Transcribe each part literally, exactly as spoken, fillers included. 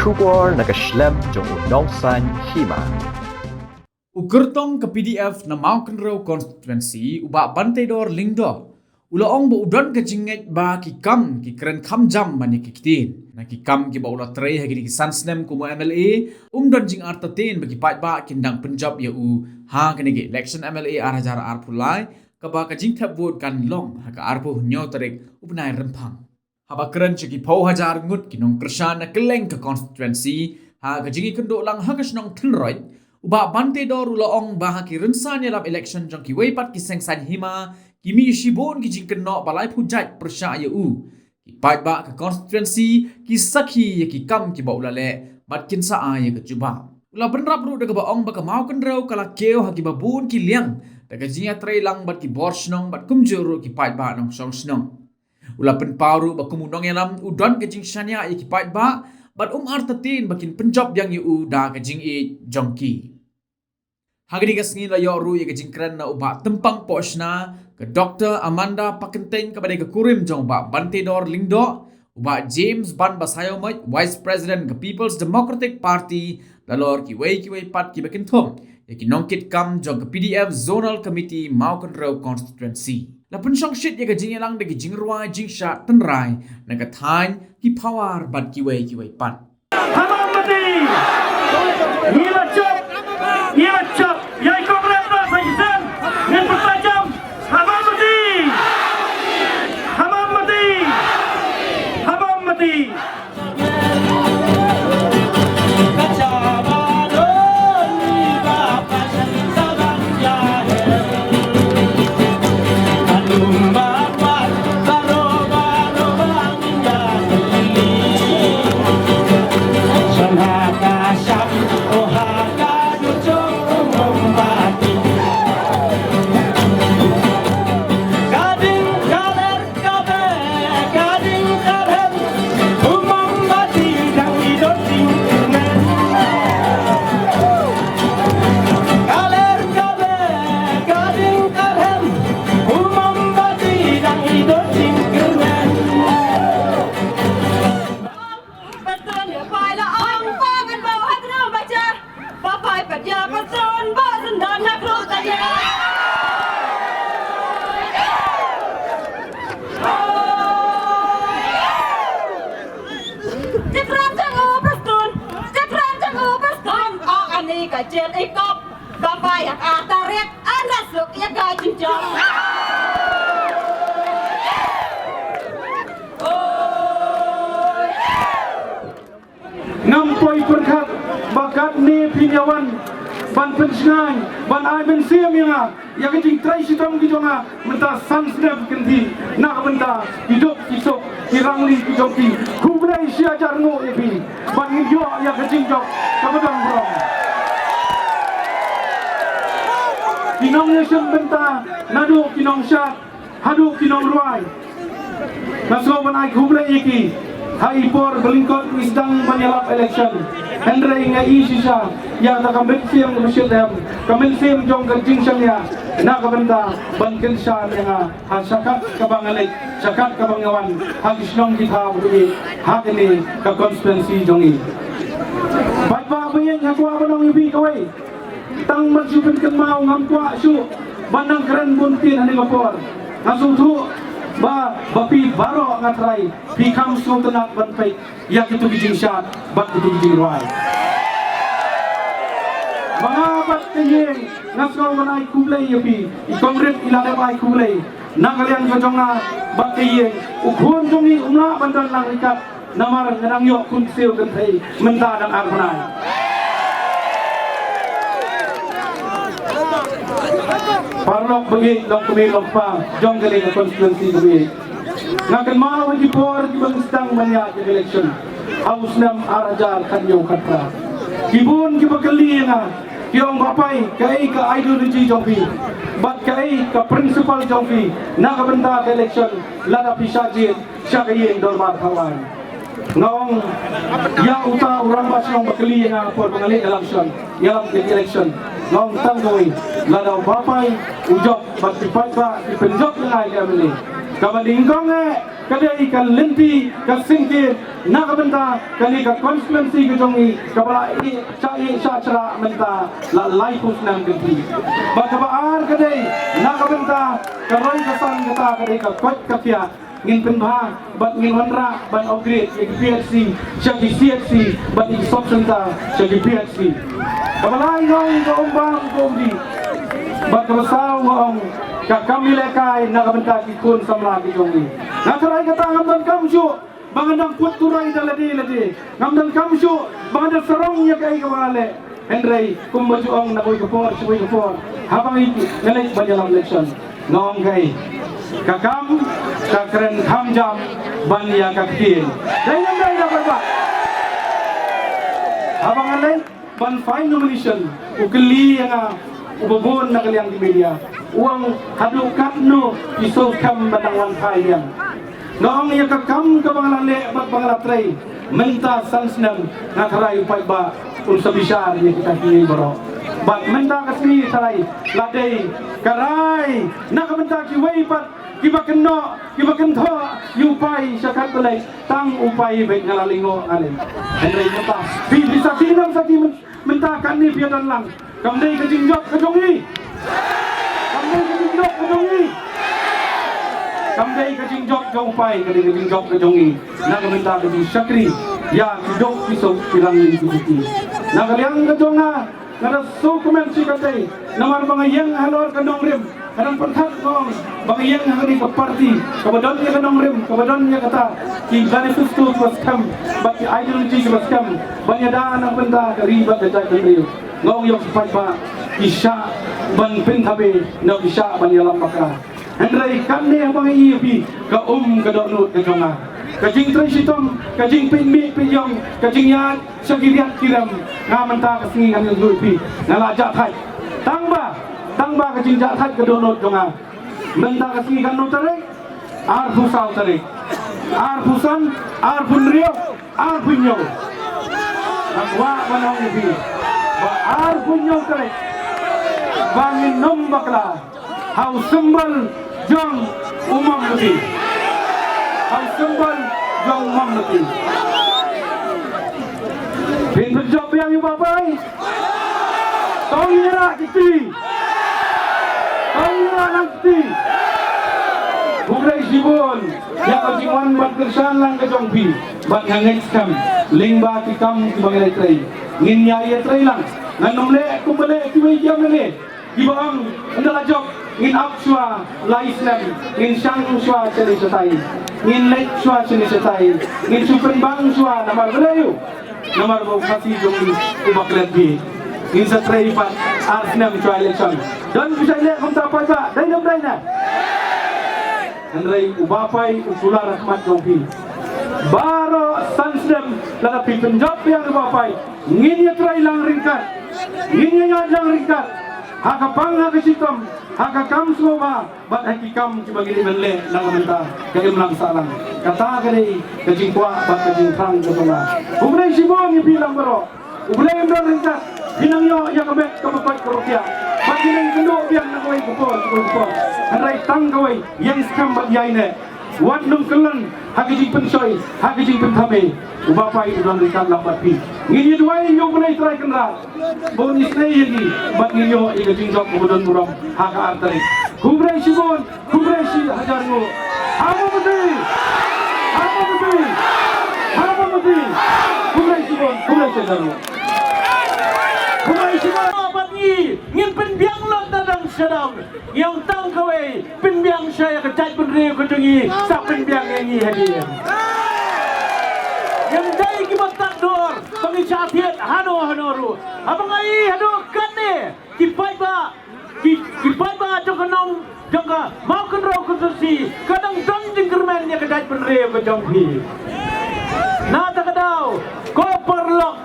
Khubor na ka shlem jong u Nongsaiñ Hima. U kyrtong ka P D F na Mawkynrew constituency, u Bah Banteidor Lyngdoh, u la ong ba u don ka jingngeit ba ki kam ki kren kham jam ban ïa ki ktien. Na ki kam kiba u la trei ha kine ki san snem kum u M L A, um don jingartatien ba ki paidbah kin dang pynjop ïa u ha kane ka election M L A ar hajar arphew lai, kaba ka jingthep vote kan long ha ka arphew hynñiew tarik u bnai Rymphang. Haba kren sha ki phew hajar ngut ki nongkyrshan na kylleng ka constituency ha ka jingïakynduh lang ha ka shnong Thylroit, u Bah Banteidor u la ong ba ha ki rynsan ïalap election jong kiwei pat ki seng saiñ hima ki mih shibun ki jingkynnoh ba laiphew jait pyrshah ïa u. Ki paidbah ka constituency ki sakhi ïa ki kam kiba u la leh bad kin sa ai ïa ka jubab. U la bynrap ruh da kaba ong ba ka Mawkynrew ka la kiew ha kiba bun ki liang da ka jingïatreilang bad ki bor shnong bad kumjuh ruh ki paidbah nongshong shnong. U la pynpaw ruh ba kum u nongïalam u don ka jingshaniah ïa ki paidbah bad um artatien ba kin pynjop biang ïa u da ka jingïeit jong ki. Ha kane ka sngi la ïoh ruh ïa ka jingkren na u Bah Tympang Pohshna, ka Doctor Amanda Pakyntein kaba dei ka kurim jong u Bah Banteidor Lyngdoh, u Bah James Ban Basaiawmoit, Vice President ka People's Democratic Party, nalor kiwei kiwei pat kiba kynthup ïa ki nongkit kam jong ka P D F Zonal Committee Mawkynrew Constituency. La pynshongshit ïa ka jingïalang da ki jingrwai jingshad tynrai na ka thaiñ, ki phawar bad kiwei kiwei pat. Hamam mati! Ngi la jop! Ngi la jop! Ïa i kong lem ba sa ïsem! Ngin pynpajam! Hamam mati! Hamam mati! Hamam mati! Ka jel i kop, ba bai ha ka tarik, an da suk ïa ka jingjop. Ngam poi pyrkhat ba katne phin ïa wan ban pynshngaiñ, ban ai mynsiem ïa nga, ïa ka jingtrei shitom ki jong nga mynta san snem kynthih, na ka bynta ki duk ki suk, ki rangli ki jong ki. Khublei shi hajar nguh ïa phi, ban ngin ïoh ïa ka jingjop kaba don burom. Ki nongïashem bynta, naduh ki nongshad haduh ki nongrwai, nga sngew ban ai khublei ïa ki ha i por ba lyngkot ngi sdang ban ïalap election. Hynrei nga i shisha ïa ka mynsiem kaba shitrhem, ka mynsiem jong ka jingshaniah, na ka bynta ban kyrshan ïa nga ha shakhmat kaba nga leit, shakhmat kaba nga wan ha ki shnong ki thaw ba ïeit ha kane ka constituency jong ngi. Paidbah ba ïeit, nga kwah ban ong ïa phi kawei. Tang ban shu pynkynmaw, ngam kwah shuh ban nang kren bun ktien ha kane ka por. Nga sngewthuh ba, ba phi baroh, nga tharai phi kham sngewtynnat ban peit ïa kito ki jingshad bad kito ki jingrwai. Ba nga bad ka ïing nga sngew ban ai khublei ïa phi. I Kong Rip i la dep ai khublei na ka liang ka jong nga bad ka ïing. U khun jong ngi um lah ban don lang ryngkat, namar nga dang ïoh khun ksiew kynthei mynta dang ar bnai. Paralok ba ïeit, long kmie long kpa jong kane ka constituency ba ïeit, nga kynmaw ha ki por kiba ngi sdang ban ïaid election ha u snem ar hajar khathynñiew khatphra. Ki bun kiba kylli ïa nga, ki ong, Bah Pai, kaei ka ideology jong phi bad kaei ka principle jong phi na ka bynta ka election lada phi shah jied sha ka ïing dorbar thaw aiñ? Nga ong ïa uta u rangbah shnong ba kylli ïa nga ha por ba nga leit ïalam election, ïalam election, nga ong tang kawei, lada u Bah Pai u jop bad ki paidbah ki pynjop ïa nga ïa ka M L A, kaba nyngkong eh Ka dei ka lynti ka syngkien na ka bynta kane ka constituency ka jong ngi kaba la ïeh shah ïeh shah shrah mynta la laiphew snem kynthih. Bad kaba ar ka dei na ka bynta ka roi ka san kata ka dei ka koit ka khiah. Ngin pynbha bad ngin wanrah ban upgrade ïa ki P H C sha ki C H C bad ïa ki sub center sha ki P H C. Kaba lai nga ong ka um bam ka um dih. Bad kaba saw nga ong ka kam ïalehkai na ka bynta ki khun samla ki jong ngi. Nga tharai kata ngam donkam shuh ba ngan dang put turai da lade lade. Ngam donkam shuh ba ngan dang sarong ïa kaei kaba nga leh. Hynrei kumba ju ong na kawei ka por sha kawei ka por, haba ngi leit ban ïalap election, nga ong kaei, ka kam ka kren kham jam ban ïa ka ktien. Dei ne ym dei, da paidbah? Haba nga leit ban file nomination, u kylli ïa nga uba bun na ka liang ki media, u ong, haduh katno phi sngewkham ban dang wan phai biang? Nga ong, ïa ka kam kaba nga la leh bad ba nga la trei mynta san snem, nga tharai u paidbah un sa bishar ïa kita kiei baroh. Bad mynta ka sngi tharai la dei ka rai na ka bynta kiwei pat kiba kynnoh kiba kynthoh ïa u Pai sha katba leit, tang u Pai beit nga la lyngngoh nga leh. Hynrei mynta phi, phi sakhi ne ym sakhi, myn- mynta kane phi ïa don lang. Kam dei ka jingjop ka jong ngi. Kam dei ka jingjop ka jong ngi. Kam dei ka jingjop jong u Pai, ka dei ka jingjop ka jong ngi. Na ka bynta ka jingshakri ïa ki duk ki suk, ki rangbah ki juti. Na ka liang ka jong nga, nga da sngewkmen shi katdei. Namar ba nga ïeng halor ka nongrim, ka nongpynkhat, nga ong ba nga ïeng ha kane ka party kaba don ïa ka nongrim, kaba don ïa kata ki manifesto kiba skhem bad ki ideology kiba skhem ban ïada na ka bynta ka ri bad ka jaitbynriew. Nga ong ïa u paidbah, ki shah ban pynthame ne ki shah ban ïalam bakla. Hynrei kane haba nga ïohi ïa phi, ka um ka dohnud ka jong nga, ka jingtrei shitom, ka jingpeit mih peit ïong, ka jingïaid sha ki riat ki rem, nga mynta ka sngi ngan ïathuh ïa phi, nga la jah thait. Tang ba, tang ba ka jingjah thait ka dohnud jong nga. Mynta ka sngi katno tarik? Arphew saw tarik, arphew san, arphew hynriew, arphew hynñiew. Nga kwah ban ong ïa phi ba arphew hynñiew tarik ba ngin ym bakla ha u symbol jong u mombati. Ha u symbol jong u mombati. Phin pynjop biang ïa u Bah Pai? To ngin ïarah kti. To ngin ïarah lang kti. Khublei shibun ïa ka jingwan bad kyrshan lang ka jong phi. Bad nga ngeit skhem lyngba ki kam kiba ngi la trei, ngin ïa ïatrei lang. Ngan ym leh kumba leh kiwei ki M L A kiba ong, ynda la jop ngin ap shuwa lai snem, ngin shang shuwa shane shatai, ngin leit shuwa shane shatai, ngin shu pynbang shuwa namar balei? Namar ba u Khasi jong ngi uba klet bha. Ngin sa trei pat ar snem shuwa election. Don phi sa leh kumta paidbah, dei ne ym dei ne? Hynrei u Bah Pai u kular ha khmat jong phi. Baroh san snem lada phi pynjop biang ïa u Bah Pai, ngin ïatrei lang ryngkat, ngin ïaïaid lang ryngkat ha ka pang ha ka shitom, ha ka kam sngewbha bad ha ki kam kiba ngi dei ban leh na ka bynta ka imlang sahlang. Kata ka dei ka jingkwah bad ka jingthrang ka jong nga. Khublei shibun ïa phi lang baroh. U Blei un don ryngkat. Phin nang ïoh ïa ka met kaba koit kaba khiah. Bad phin nang kynduh biang na kawei ka por sha kawei ka por. Hynrei tang kawei, ïeng skhem bad ïaineh. Wat nym kyllon ha ka jingpynshoi, ha ka jingpynthame. U Bah Pai u don ryngkat lang bad phi. Ngin ïaduwai ïa U Blei Trai Kynrad ba un isynei ïa ngi bad ngin ïoh ïa ka jingjop kaba don burom ha ka ar tarik. Khublei shibun, khublei shi hajar nguh. Ha Mombati! Ha Mombati! Ha Mombati! Khublei shibun, khublei shi hajar nguh. Khublei shibun. Bad ngi ngin pynbiang lut da dang sha dang. Ngi ong tang kawei, pynbiang sha ïa ka jaitbynriew ka jong ngi, sa pynbiang ïa ngi hadien. Ngim dei kiba tad dor ba ngi shah thied hano hano ruh. Haba nga ïohi haduh katne ki paidbah, ki, ki paidbah jong ka nong, jong ka Mawkynrew constituency ka dang don jingkyrmen ïa ka jaitbynriew ka jong phi. Na kata ka daw, ko paralok,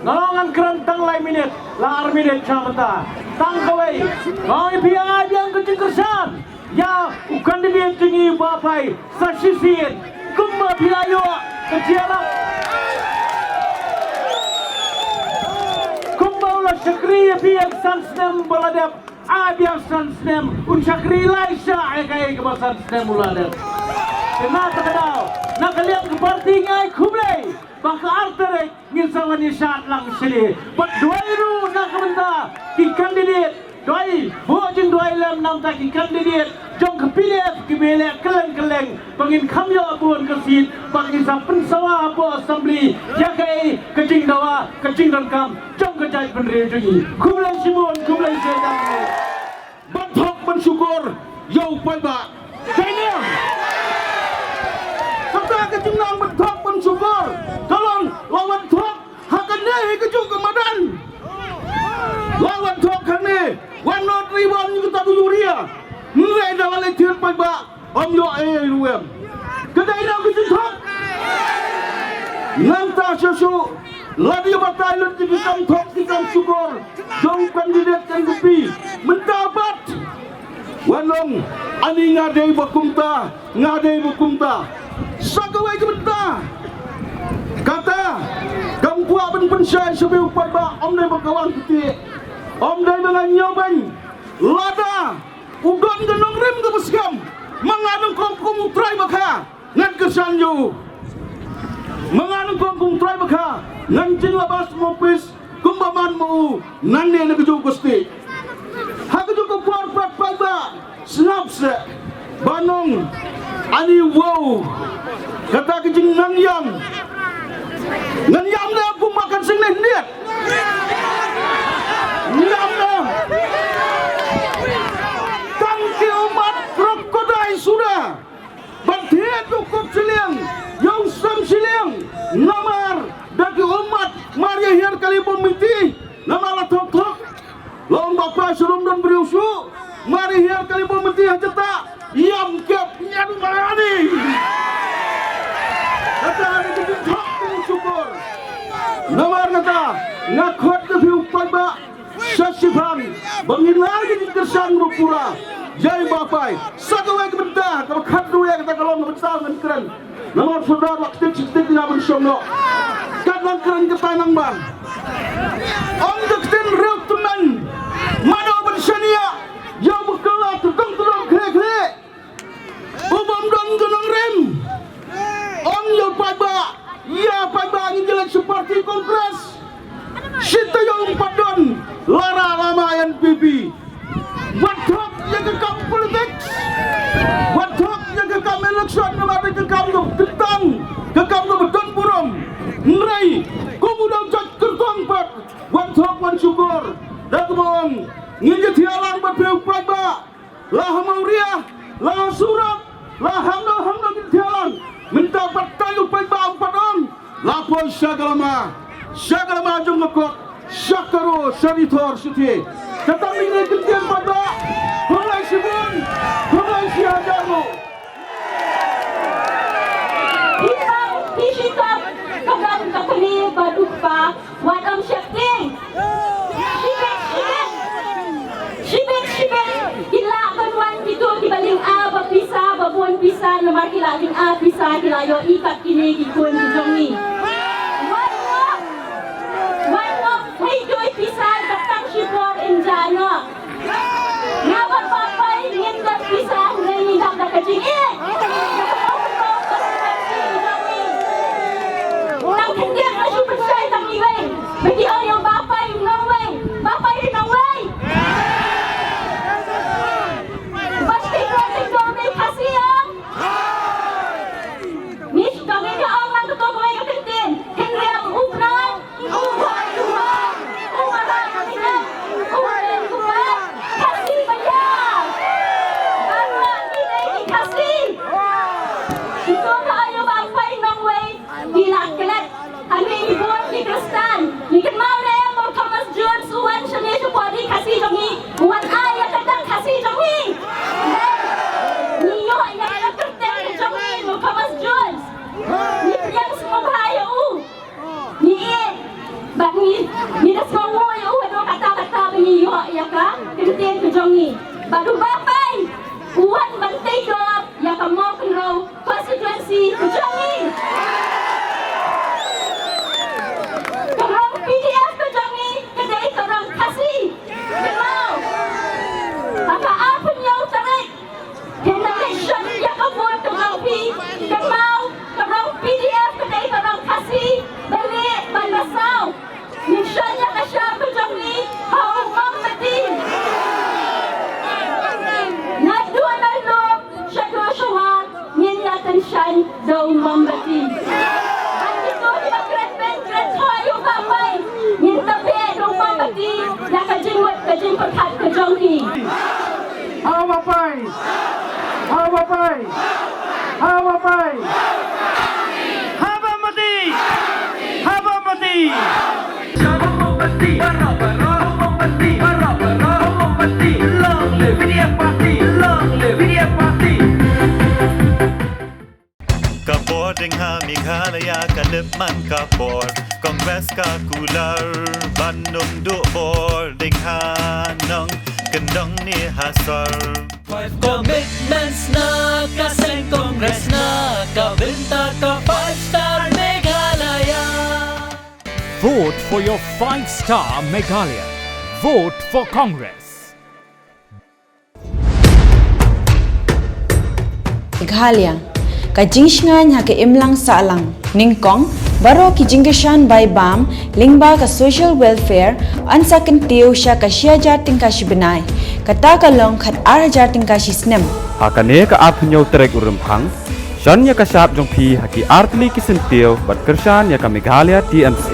nga ong ngan kren tang lai minit, la ar minit sha mynta. Tang kawei, nga ong ïa phi, ai biang ka jingkyrshan ïa u candidate jong ngi u Bah Pai sa shisien, kumba phi la ïoh ka jingïarap, kumba u la shakri ïa phi ïa ka san snem ba la dep. Ai biang san snem, un shakri lai shah ïa kaei kaba san snem u la dep. Kane ka daw, na ka liang ka party ngi ai khublei ba ka ar tarik ngin sa wan ïashad lang sha lade. Bad duwai ruh na ka bynta ki candidate, duwai, buh jingduwai lem na ka bynta ki candidate jong ka P D F kiba ïaleh kylleng kylleng ba ngin kham ïoh bun ka seat, ba ngin sa pynsawa hapoh Assembly ïa kaei ka jingdawa, ka jingdonkam jong ka jaitbynriew jong ngi. Khublei shibun, khublei shihajar nguh. Ban thok ban shukor ïa u paidbah. Dei ne em? Kata ka jingnang ban thok ban shukor ka long la wan thok ha kane hi kajuh ka madan. La wan thok hangne, wan not ri wan ïa kata ka ïuria. Hynrei da la leit thied paidbah, ym ïoh ei ei ruh em. Ka dei na ka jingthok. Nangta shuh shuh la dei batai lut ki kam thok ki kam shukor jong candidate M P. Mynta pat wan long ani nga dei ba kumta, nga dei ba kumta. Sa kawei ka bynta kata kam kwah ban pynshai sha phi u paidbah, ym dei ba ka wan kti, ym dei ba nga ñiewbeiñ. Lada u don ka nongrim kaba skhem, ma nga nyngkong kum u trai bakha ngan kyrshan ïa u. Ma nga nyngkong kum u trai bakha ngan jingla bas mo pis kumba man mo u nangne na kajuh ka state. Ha kajuh ka por pat paidbah sngap seh ba nong ani wow kata ka jingnang ïam. Ngan ïam ne kumba kan sing ne hyndiat. Ïam ne. Tang ki ummat krokodai suda. Ban thied u kop shiliang ïa u sem shiliang. Namar da ki ummat mar ïa hiar kali bom mynti. Namar la thok thok. La ong ba pa shu rum don briew shuh. Mar ïa hiar kali bom mynti ha jata. Ïam kep ñiad u marani. Kata ha ka jingthok ka jingshukor. Namar kata nga khot ïa phi u paidbah. Sa shipang ba ngin la ïa ka jingkyrshan ba pura. Ïa i Bah Pai. Sa kawei ka bynta kaba khatduh ïa kata ka long ka bynta ngan kren. Namar Sordar la ktik shi ktik nga ban shong noh. Kat nang kren kata nang ban. Ong ka ktien riewtymmen. Mano ban shaniah ïa u ba kylla tdong tdong khreh khreh. U bym don ka nongrim. Ong ïa u paidbah, ïa paidbah ngin ïaleit sha party Congress. Shi taïew ym pat don, la rah lama N P P. Wat thok ïa ka kam politics. Wat thok ïa ka kam election namar ka kam kaba kyntang, ka kam kaba don burom. Hynrei kum u dang jait kyrtong pat, wat thok wan shukor. Da kaba ong ngin ïathiah lang bad phi u paidbah. La ha Mawria, la ha Surok, la ha Hangno Hangno ngin thiah lang. Mynta pat tang u paidbah ym pat ong. La poi sha ka lama, sha ka lama jong ka kot, sha ka ro, sha ri thor sha thie. Kata mynne kyntien paidbah. Khublei shibun, khublei shihajar nguh. Phi pang, phi shitom, ka bang ka kmie bad u kpa. Wat ym sheptieng. Shibit, shibit. Shibit, shibit. Ki lah ban wan kito kiba lynga ba pisa, ba bun pisa, namar ki la lynga pisa, ki la ïohi kat kine ki khun ki jong ngi. Wan ngop. Wan ngop. Hei doi pisa, ka tang shipor in ja ngop. Nga bad Bah Pai ngim don pisa, hynrei ngi dap da ka jingïeit. Tang khyndiat nga shu pynshai tang iwei. Ba ki ong ïa u Bah Pai u nongwei. Bah Pai u nongwei. Ba shu tip ïa u Khasi ong. Ngi shu tang ïa ka ong lang kato kawei ka kyntien. Hynrei u nong. U hoi u hoi, u marang u nong, u len u wan, Khasi ba ïa. Baroh ngi dei ki Khasi. Kito ka ïa Bah Pai nongwei, ki la klet. Hangne ngi bun ki Khristan. Ngi kynmaw ne em ba u Thomas Jones u wan shane shapoh ri Khasi jong ngi. U wan ai ïa ka dak Khasi jong ngi. Ngi ïoh ïa ka kyrteng jong ngi u Thomas Jones. Ngi pdiang sngewbha ïa u. Ngi ïeit bad ngi, ngi da sngewnguh ïa u haduh katta katta ba ngi ïoh ïa ka kyntien ka jong ngi. Bad u Bah Pai u wan ban tei dor ïa ka Mawkynrew constituency ka jong ngi. Ka rong P D F ka jong ngi ka dei ka rong Khasi. Kynmaw, ha ka arphew hynñiew tarik Phin da leit shon ïa ka vote ka jong phi. Pyrkhat ka jong ki. Haba pai. Haba pai. Haba pai. Haba mati. Haba mati. Long live P D F party. Long live P D F party. Ka bor ding ha Meghalaya ka lip man ka bor. Congress ka kular ban nung duh bor ding ha nong kendong ni ha sor. Five commitments na ka seng Congress na ka bynta ka five star Meghalaya. Vote for your five star Meghalaya. Vote for Congress. Meghalaya, ka jingshngaiñ ha ka imlang sahlang, nyngkong, baroh ki jingkyrshan bai bam lyngba ka social welfare yn sa kyntiew sha ka shi hajar tyngka shi bnai, kata ka long khat ar hajar tyngka shi snem. Ha kane ka arphew tarik u Rymphang, shon ïa ka shap jong phi ha ki artylli ki syntiew ban kyrshan ïa ka Meghalaya T M C.